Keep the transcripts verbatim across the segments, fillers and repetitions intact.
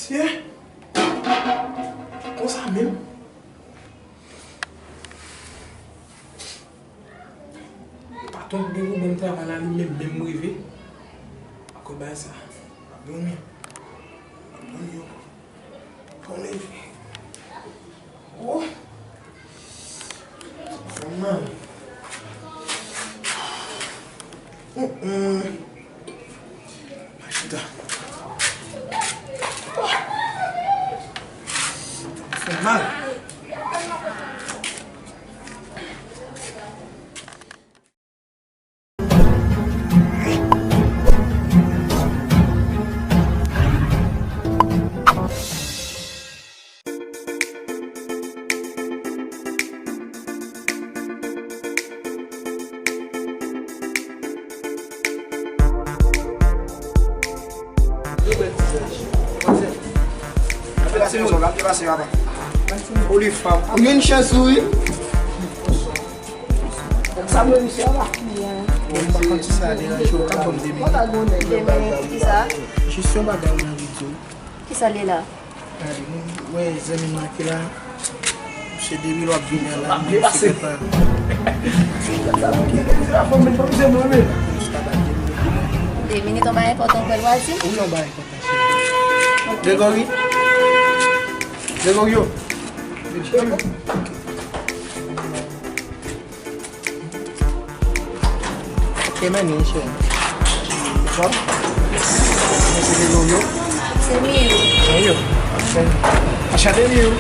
Tye. Konsa menm. Patwon ki gen pou ban m travay la, li menm, menm m rive. Ankò bagay sa. M ap dòmi. M ap dòmi ankò. Fò m leve. Oh. Fò m mal. Mm, mm. Machita. Fè mal. Ou youn chans ou wi. Sa mwen misye la. Bon, m pa konn si sa deranje w, ka ban m de minit. Kisa? Jis yon bagay m anvi di w. Kisa l ye la? Gade, nou wè zanmi m nan ki la. Misye depi lè w ap vini an la, misye pa. De minit, yon bagay enpòtan ou kwè l pral di? Wi, yon bagay enpòtan, cheri. Gregory? Gregorio? Ok, men, Michel. Bon. Mwen se Gregorio. Se Miu. Miu. Anchante, Miu.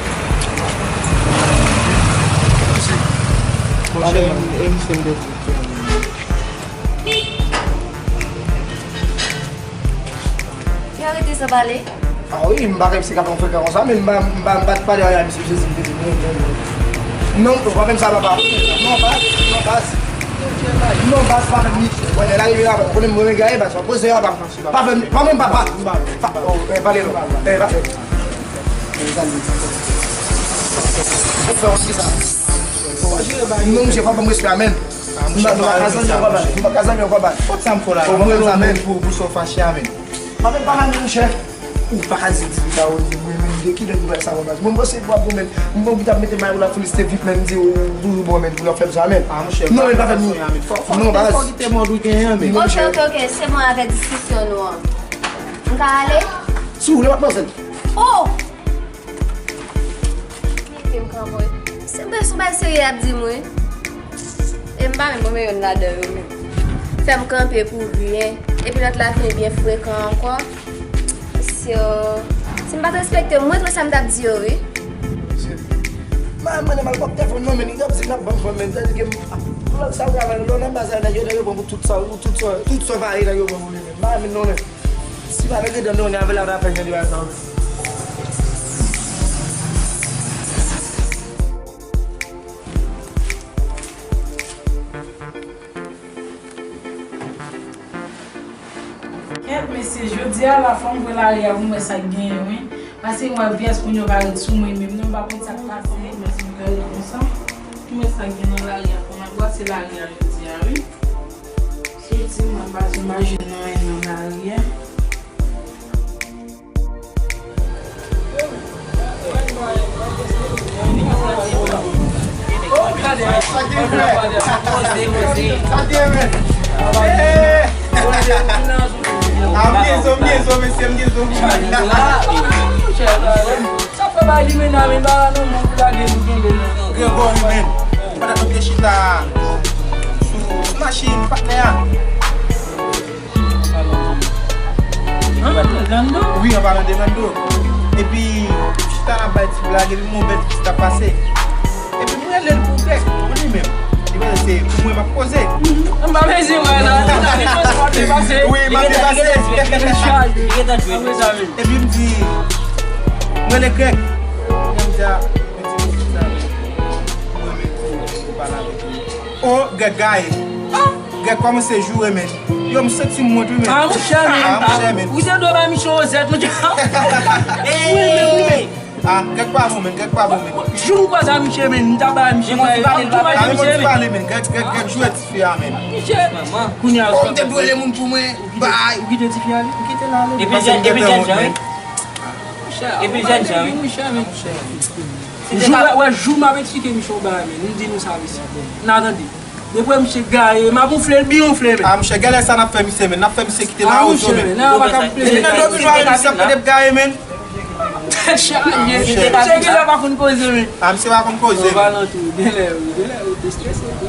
Monchè, e misye m te di. Yo rete san pale. Ah wi, m pa konn si ka pran frekan konsa, men m pa, m pa, m pa t pale anyen a misye Jezi, m te di non, non, non. Non, ou pa fè m sa, papa. Non, baz, non, baz. Non, baz, pa fè m li. Wè, lè l arive la, konnen m renmen gaye, baz, pa poze a, pa, pa fè m, pa menm, papa. Pa, oh, eh, pale non. Eh, pa fè. Ou fè yon ki sa? Non, misye pa ban m respè a, menm. M pa, m pa ka zanmi ankò, baz. M pa ka zanmi ankò, baz. Kot sa m fè w la? Ou pa ban m sa, menm. Pou, pou sa w fache a, menm. Pa menm pa mal, monchè. Ou pa ka di divi la, ou di mwen menm de kilè pou sa, baz. Mwen, mwen se bwa pou menm. Mwen, ou t ap mete may ou la, felisite vip, menm di ou toujou bon, menm, pou lè w fè m sa, menm. Ah, monchè, non, men pa fè m. Non, baz. Fò kite mòd ou genyen, menm. Ok, ok, ok, se mwen avè diskisyon nou an. M ka ale? Si w vle, matmwazèl. Oh! Kite m kanpe. Se, se yon bagay serye y ap di m, wi. E m pa menm renmen yonn ladan yo menm. Fè m kanpe pou ryen. Epi lòt la vin byen frekan ankò. Si, si m pa t respekte, m retire sa m t ap di yo, wi. M a mande m al pran tèlefòn nan men li t ap di l ap ban m fanm men, tandike m, lòt sa w travay, lè w nan baz la, nèg yo, nèg yo pran pou tout sa, tout sa, tout sa w pare, nèg yo pran pou li men. M pa renmen non, men. Si pa nèg yo dan non, avè l la, w ta fè jan de bagay sa, wi. Kèt, mesye, jodi a la, fò m pran lari a pou m wè sa k genyen, wi. Paske m wè vyès moun yo pa ret sou mwen menm non, m pa konn sa k pase. Mèsi, m ka ret konsa. M wè sa k gen nan lari a, fò m al brase lari a jodi a, wi. Soti, mwen pa, m pa jwenn anyen nan lari a. Sa te vre. Sa te vre. Hey! Ah, m gen zo, m gen zo, mesye, m gen zo. Sa fè bay li men nan men ba non, moun pou lage nou kenbe. Gregory, men. Pandan nou te chita sou, sou machin, patnè a. An palan de Nando? Wi, an palan de Nando. Epi, chita n ap bay ti blag, epi m wè yon bèl ti fi t ap pase. Epi, m rele l pou Grèg, pou li menm. Li panse se pou mwen m ap koze. M pa bezwen wè la. Wi, m ap pase. Epi, m di, m rele Grèg. Epi, m di, a, men ti mesye sa, mwen menm pou, pou pale avèk li. O, Grèg gaye. Grèg kòmanse joure, men. Yo, m santi m wont, wi, men. Ah, monchè, men. Ah, monchè, men. Ou se dwe bay misye yon zèt, monchè. Wi, men, wi, men. Ah, Grèg pa bon, men. Grèg pa bon, men. Jou m kwaze a misye, men, m ta bay misye. Mwen ti pale, mwen ti pale, men. Grèg, Grèg, Grèg joure tifi a, men. Misye. Kounye a, o, m te dwe rele moun pou mwen. Bay. Ou kite tifi a, wi? Ou kite l ale. Epi zèt, epi zèt, jan, wi. Epi jèn jan, wi. Jou, wè, wè, jou m ap eksplike misye yon bagay, men. M di nou sa, mesye. N a tande. Depi misye gaye, m ap wonfle l byen wonfle, men. Ah, monchè, genlè sa n ap fè misye, men. N ap fè misye kite mawozo, men. Nan, pa ka plede. Nan domino a, misye ap pede gaye, men. Tèt chaje. Misye genlè pa konn koze, men. Ah, misye pa konn koze, men. Valantou, genlè, wi, genlè, wi, te strese, wi.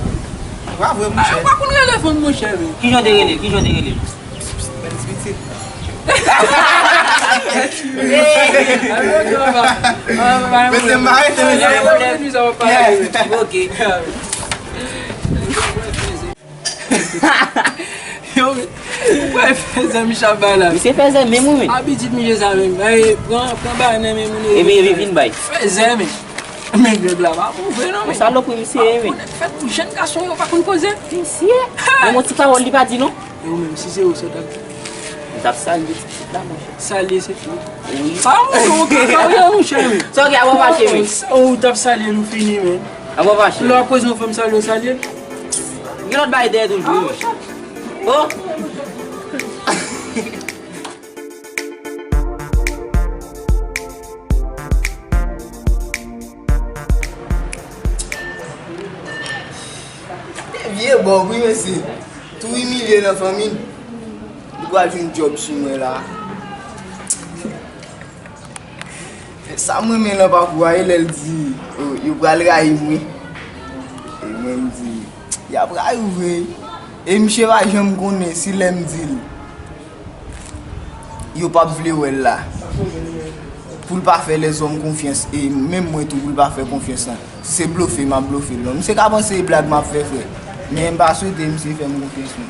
Pa vre, monchè. Ah, pa konn rele fanm, monchè, men. Kijan w te rele? Kijan w te rele? Bèl ti pitit. Mete m arete, mesye. Ok. Yo, ou kwè fèzè misye ap bay la? Misye fèzè menm, wi, men. Abitid misye sa menm. Ay, pran, pran bagay nan men moun yo. Epi, epi vin bay. Fèzè, men. Men nèg la pa pou vre, non, men. Yon salopri misye ye, men. Fèt pou jèn gason yo pa konn poze. Mesye. Menm yon ti pawòl li pa di, non. E ou menm, si se ou, sa w t ap di? M t ap salye ti pitit la, monchè. Salye se tou. Wi. Ah, ou, ou, ou, ou, monchè, men. Sa w gen, ap fache, men. Ou, ou t ap salye nou fini, men. Ap fache. Lè w ap koze yon fanm salye, w salye l. Gen lòt bagay dèyè toujou, wi. Oh! Vye bòg, wi, mesye. Tou imilye nan fanmi l. Li pral jwenn djòb sou mwen la. Sa m renmen nan pakou a, e lè l di, oh, yo pral rayi m, wi. E mwen, m di, y ap rayi w vre. E misye pa janm konnen si lè m di l yo p ap vle wè l la. Pou l pa fè lèzòm konfyans, e menm mwen tou, pou l pa fè konfyans lan. Si se blofe, m ap blofe l, non. Misye ka panse e blag m ap fè, frè. Men m pa swete misye fè m konfyans, non.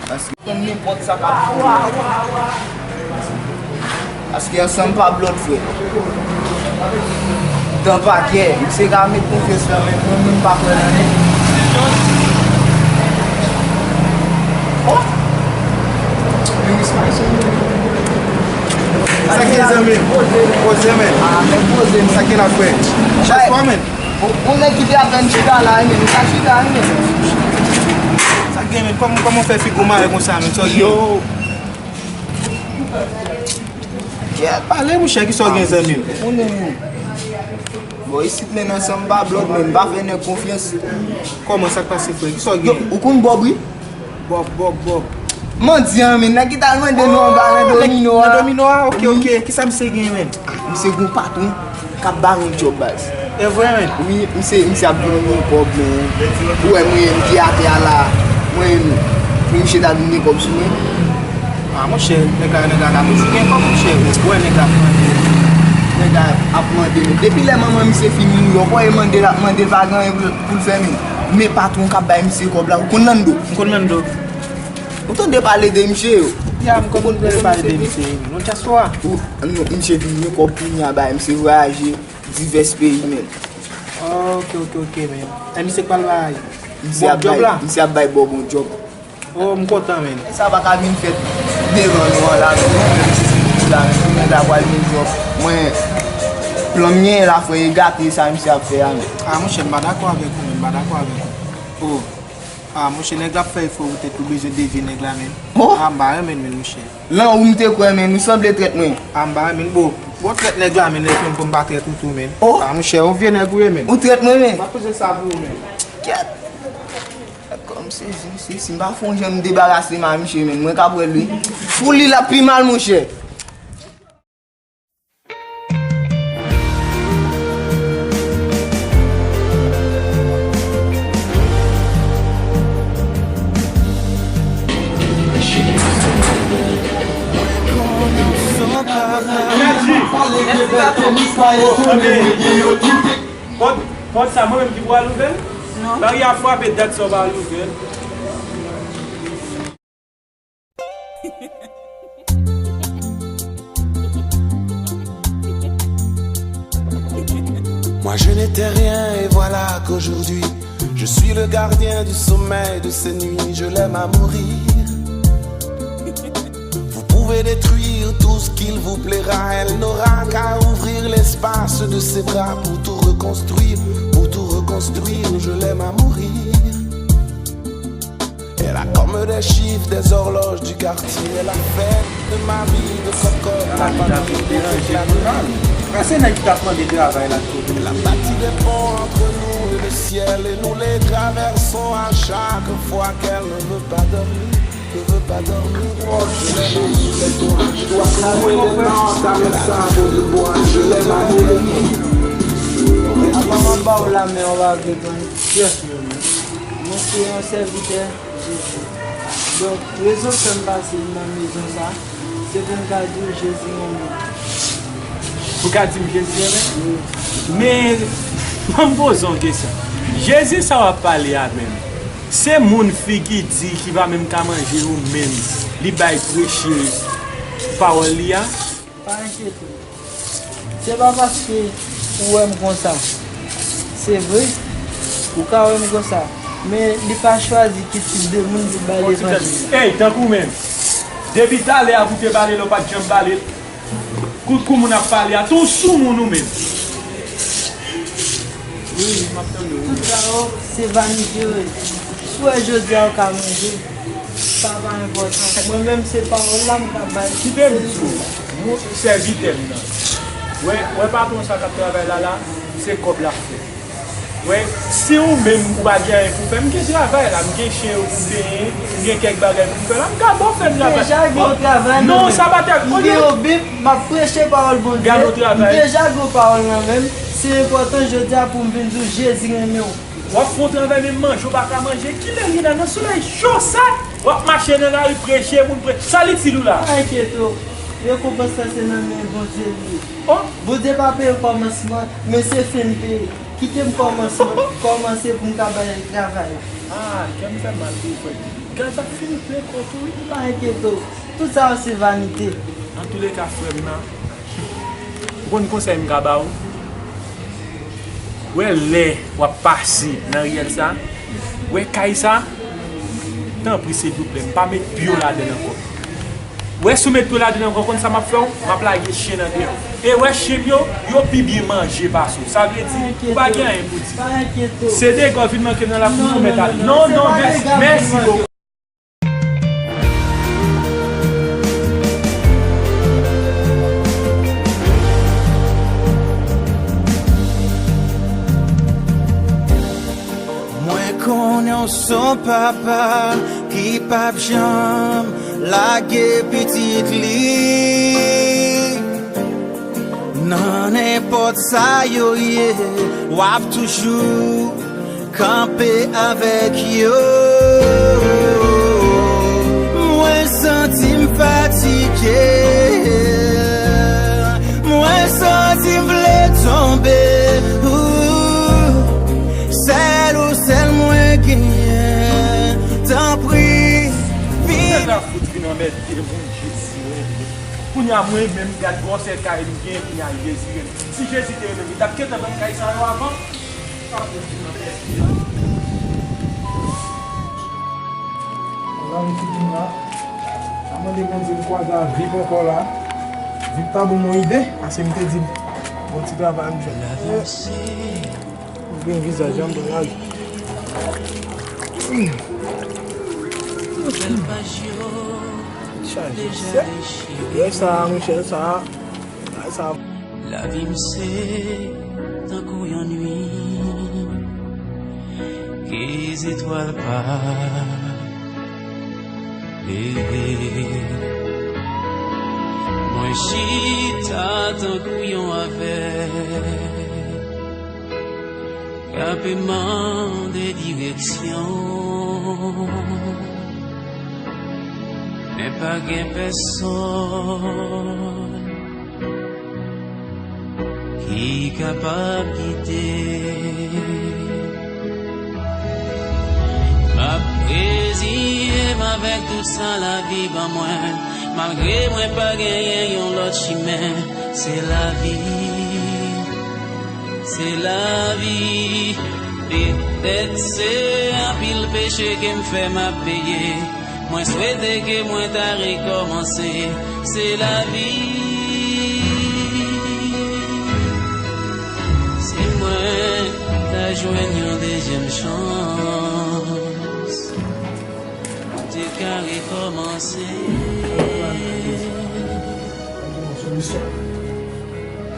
Paske konn nenpòt sa k ap fè w la. Paske ansanm pa blòd, frè. Tan pa kè, misye ka met konfyans nan men mwen, mwen pa kwè nan li. Oh! Sa k gen, zanmi m? Poze, men. Ah, men poze, men. Sa k gen la, frè? Chans pa, men. Yon nèg ki te apèn chita la, men. Li ka chita, men. Sa k gen, men? Kòman, kòman w fè figi w mare konsa, men? Sa w gen? Yo. Kèt, pale, monchè, kisa w gen, zanmi m? Bon, isit, men, ansanm pa blòd, men, m pa fè nèg konfyans. Kòman, sa k pase, frè? Kisa w gen? Yo, ou konn Bòb, wi? Bòb, Bòb, Bòb. Mandyan, men, nèg ki t al mande nou anba nan domino a. Nan domino a? Ok, ok. Kisa misye gen, men? Ah, misye gon patwon k ap ba nou djòb, baz. E vre, men? Wi, misye, misye ap vin gen kòb, men. Ou wè mwen menm ki atè a la, mwen menm, pou misye ta vin gen kòb sou mwen. Ah, monchè, nèg la, nèg la ka toujou gen kòb, monchè. Ou wè nèg la ap mande. Nèg la ap mande. Depi lè manman misye fin mouri, ou wè mande l ap mande, l pa gen anyen pou l, pou l fè, men. Men patwon k ap bay misye kòb la, ou konn Lando? M konn Lando. Ou tande pale de misye yo? Ya, m konn tande pale de misye, wi. Nou dyaspora. Ou, nou, misye vin gen kòb kounye a, bay misye vwayaje divès peyi, men. Ok, ok, ok, men. E misye k pral bay Bòb djòb la? Misye ap bay Bòb yon djòb. Oh, m kontan, men. Sa pa ka vin fèt devan nou an la, men. Mwen menm, si se pou la, men, pou nèg la pral gen djòb. Mwen, plan m gen la, frè, e gate sa misye ap fè a, men. Ah, monchè, m pa dakò avèk ou, men, m pa dakò avèk ou. Oh. Ah, monchè, nèg la ap fè efò poutèt ou bezwen devye nèg la, men. Oh. Ah, m pa renmen l, men, monchè. Lan ou m te kwè, men, ou sanble trèt mwen. Ah, m pa renmen l, bon. Bon, trèt nèg la, men, lè fè m pou m pa trèt ou tou, men. Oh. Ah, monchè, yon vye nèg ou ye, men. Ou trèt mwen, men. M pa poze sa pou ou, men. Kèt. Kòm se, se, se, si m pa fè yon jan m debarase m a misye, men, mwen k ap wè l, wi. Pou li, l ap pi mal, monchè. Pòt, pòt sa, mwen menm ki pou al ouvè l? Non. Baryè a frape, dat sa w pa al ouvè l. Moi je n'étais rien et voilà qu'aujourd'hui je suis le gardien du sommeil de ces nuits, je l'aime à mourir. Vous pouvez détruire tout ce qu'il vous plaira, elle n'aura qu'à ouvrir l'espace de ses bras pour tout reconstruire, pour tout reconstruire, je l'aime à mourir. Et Pas comme des chiffres, des horloges du quartier, la fête de ma vie, de coco, la famille, de toute la vie. Pase nèg ki t ap mande travay la. La bâtie des ponts entre nous et le ciel, et nous les traversons à chaque fois qu'elle ne veut pas dormir, ne veut pas dormir. Avan mwen ba w lamen, w ap reponn pyès mwen. Mwen se yon sèvitè Jezi. Donk, rezon k fè m pase nan mezon sa, se pou m ka di w Jezi renmen m. Ou ka di m Jezi renmen? Wi. Men, ban m poze w kesyon. Jezi sa w ap pale a menm, se moun figi di ki pa menm ka manje yo menm, li bay preche pawòl li a? Pa enkyete w. Se pa paske ou wè m konsa. Se vre, ou ka wè m konsa, men li pa chwazi ki tip de moun li bay levanjil. Ey, tankou w menm. Depi talè a pou w te pale la, ou pa t janm pale. Kout kou moun ap pale a, tou sou moun ou menm. Wi, m ap tande w. Tout sa yo, se vanite yo ye. Si w wè jodi a ou ka manje, sa pa enpòtan. Mwen menm, se pawòl la m ka bay. Kite m di w, moun sèvitè m nan. Wè, wè patwon sa k ap travay la la, se kòb l ap fè. Wè, si ou menm ou pa gen anyen pou fè, m gen travay la, m gen chen yo pou m benyen, m gen kèk bagay pou m fè la, m ka ba w fè travay. M deja gen yon travay nan men m. Non, sa pa travay. M gen yon bib, m ap preche pawòl Bondye. Gade yon travay. M deja gen yon pawòl nan men m. Se enpòtan jodi a pou m vin di w Jezi renmen w. W ap fè yon travay, menm manje w pa ka manje. Kilè li la nan solèy cho sa? W ap mache nan lari preche, moun preche. Sa l itil ou la? Pa enkyete w. Rekonpans lan se nan men Bondye li ye. Oh! Bondye pa peye kòmansman, men se fen l peye. Kite m kòmanse, kòmanse pou m ka bay travay la. Ah, kè m fè mal pou ou, frè. Gaz ap fini plen kò tou, wi. Pa enkyete w. Tout sa yo se vanite. Antouleka, frè m nan, ou konn konsèy m ka ba ou? Wè lè w ap pase nan riyèl sa, wè kay sa, tanpri silvouplè, pa met pye w ladan l ankò. Wè si w met pye w ladan l ankò, konn sa m ap fè w? M ap lage chen nan deyò. E wè chen m yo, yo pi byen manje pase w. Sa vle di, ou pa gen anyen pou di. Se dega w vin manke m nan lakou m, ou mèt ale. Non, non, mèsi, mèsi bokou. Mwen konnen w se yon papa ki p ap janm lage pitit li. Nan nenpòt sa yo ye, w ap toujou kanpe avèk yo. Mwen santi m fatige, mwen santi m vle tonbe. Ooh, sèl ou, sèl mwen genyen. Tanpri, vin. Sa fout vin anmède moun, Jezi renmen. Kounye a mwen menm, gad gwosè kay m gen, kounye a Jezi renmen. Si Jezi te renmen m, li t ap gentan ban m kay sa yo avan. Lavi ki vin la, m ap mande Bondye m kwaze a vip ankò la. Vip ta ban m yon ide, paske m te di l, bon ti travay m jwenn. M gen vizaj an, m pran laj. Chaje sèk. Lè sa, monchè, sa. Lavi m se tankou yon nuit ke zetwal pa klere. Mwen chita tankou yon avèg k ap mande direksyon, men pa gen pèsonn ki kapab gide. M ap reziye m avèk tout sa lavi ban mwen, malgre mwen pa genyen yon lòt chimen. Se lavi, se lavi. Petèt se anpil peche ke m fè m ap peye. Mwen swete ke mwen ta rekòmanse. Se lavi. Si mwen ta jwenn yon dezyèm chans. Rekòmanse.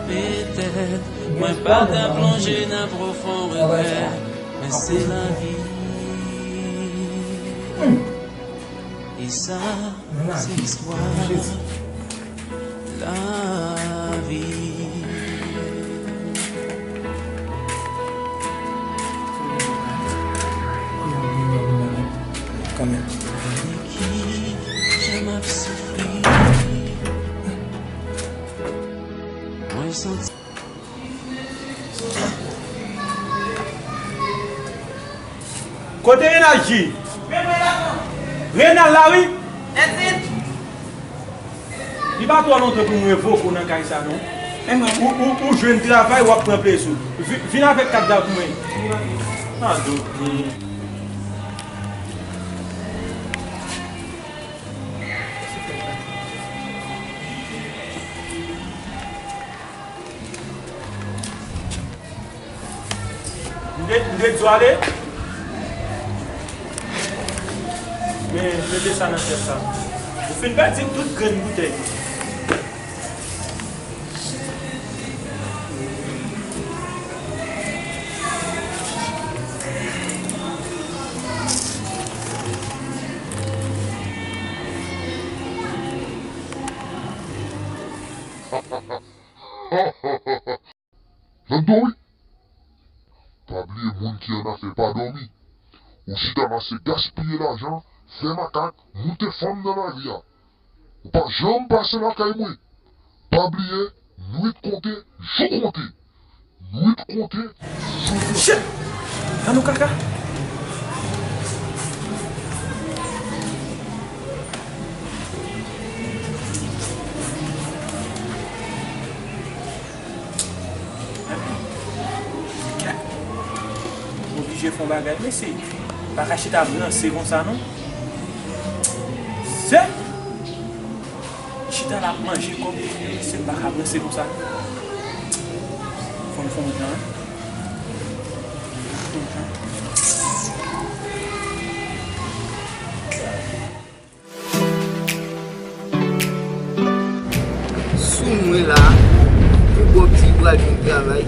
Petèt mwen pa ta plonje nan pwofon regrè, men se lavi. E sa, se istwa lavi. Kanmenm. Gade ki jan m ap soufri. Mwen santi Kote Renaji? Renal la wi. Li pa twò lontan pou m revoke w nan kay sa non. Ou, ou, ou jwenn travay, w ap pran plezi w. Vi-, vin avèk kat la pou mwen. Madoki. M te, m te di w ale. Men, mete sa nan tèt sa. Ou fin pèdi tout grenn boutèy. Nan do wi. Pa bliye moun ki annafè pa dòmi. Ou chita la se gaspiye lajan, fè makak, moute fanm nan lari a. Ou pa janm pase lakay mwen. Pa bliye, nwit konte, jou konte. Nwit konte, jou konte. Shit! Annou kaka. M oblije fè yon bagay, mesye. Pa ka chita ap ranse konsa, non. Se chita la ap manje kòb, mesye, m pa ka ap ranse konsa. Fò m fè yon jan. Fò m fè yon jan. Sou mwen la, pou Bob di pral jwenn travay.